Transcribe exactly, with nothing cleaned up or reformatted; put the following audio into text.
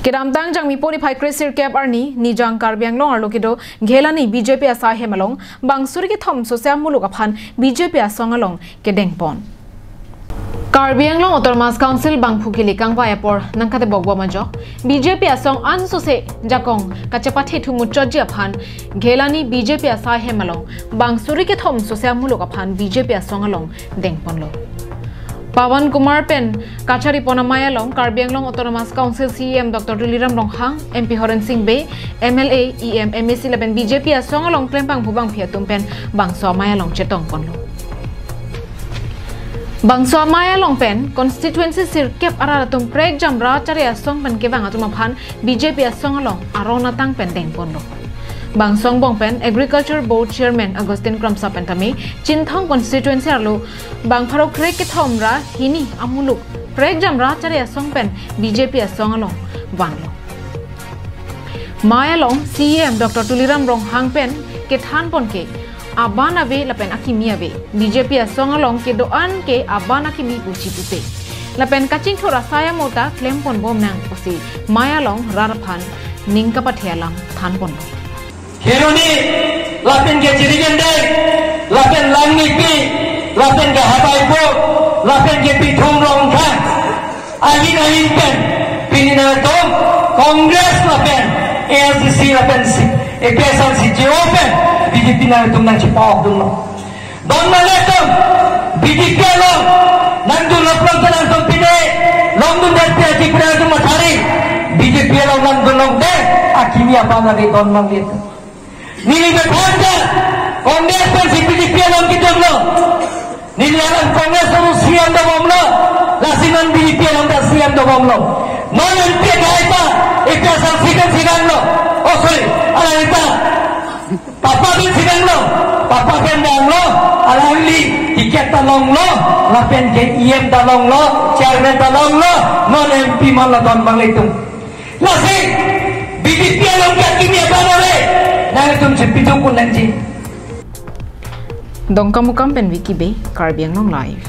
Kedamtang Jangmi pori phai kre sirkep arni Nijang Karbi Anglong arlo kedo Ghelani B J P asai hem along bang suri kethom sose amuluk aphan B J P asong along kedengpon. Karbi Anglong Autonomous Council bangphu kili kangvai apor nangkatebok bom ajok B J P asong ansose jakong kachepathe thumuchotji aphan Ghelani B J P asai hem along bang suri kethom sose amuluk aphan B J P asong along dengponlo. Pawan Kumar pen kacharipon amei along Karbi Anglong Autonomous Council C E M Doctor Tuliram Ronghang, M P Horen Sing Bey, M L A, E M, M A C lapen B J P asong along klempang bhubang phi atum pen bangso amei along chetongponlo. Bangso amei along pen constituency sirkep arat atum prekjam rat chari asong pen kevang atum aphan B J P asong along aron atang pen dengponlo. Bangso angbong pen Agriculture Board Chairman Augustine Kramsa pen tame Chinthong constituency arlo bang pharo kre kethom ra hini amuluk prekjam rat chari asong pen B J P asong along vanglo. Amei along C E M Doctor Tuliram Ronghang pen kethanpon ke aban ave lapen akimi ave. B J P asong along kedo-an ke aban akimi pusi pupe. Lapen kachingthur asai amo ta klempon bom nang pusi amei along rat aphan ning kapathe alam thanponlo. Kheroni lapen ke Chirigende, lapen Langmepi, lapen ke Habaibo, lapen ke Bithung Rongkhang. Ahin ahin pen pini nangtum Congress lapen A I C C lapen si A P H L C J O pen B J P nangtum nangchepahok dunlo. Don nangtum B J P along nangdun lok lok nangtum pine longdun dan pia ji pina nangtum mathari B J P along nangdun lok de akimi aban ave don nangtum. Neli bethak ta Congress pensi B J P along kedun lo. Neli alam Congress along C E M dobomlo. Lasi non B J P along ta C E M dobomlo. Non M P kaita, ita sang sikan sikan lo. Oh, sorry, alangta papa pen sikan lo. Papa pen dang lo. Alangli ticket ta longlo. Lapen ke E M ta longlo. Chairman ta longlo. Non M P man lo don bang itum. Lasi B J P along ke akimi aban ave, nangtum chepi dukun nangji. Dongkamukam pen Vicky Bey, Karbi Anglong Live.